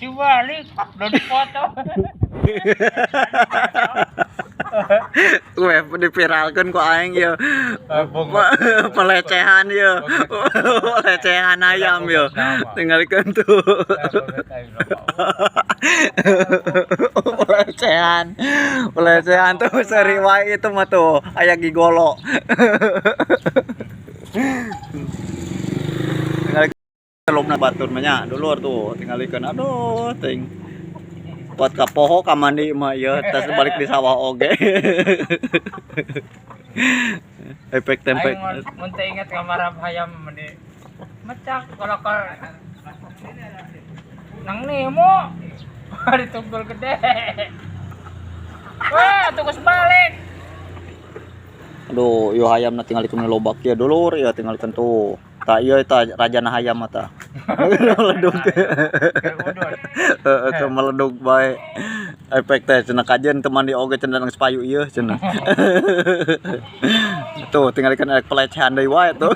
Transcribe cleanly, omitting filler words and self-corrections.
Dibalik, udah dipoto. Weh, diviralkeun ku aing ye. Pelecehan ye. Pelecehan ayam ye. Tinggalikeun tuh. Pelecehan. Pelecehan tuh seri wae itu mah tuh aya gigolo. Tinggalikeun lomna batur mah nya, dulur tuh tinggalikeun, aduh ting. Kuat ka poho ka mandi mah ieu tas balik di sawah oge. Efek tempe. Aing mun teu inget kamar hayam meni mecak kalau kalau nang Nemo ditunggul gede. Wah, tunggu balik. Aduh, ieu hayamna tinggalikeun lobak ya dulur, ya tinggalikeun tuh. Tah ieu tah rajana hayam mah tah. Meledug. Heeh, teu meledug bae. Efek teh cenah kajeun teu mandi oge cenah geus payu ieu cenah. Tuh tinggalikeun elek pelecehan deui wae tuh.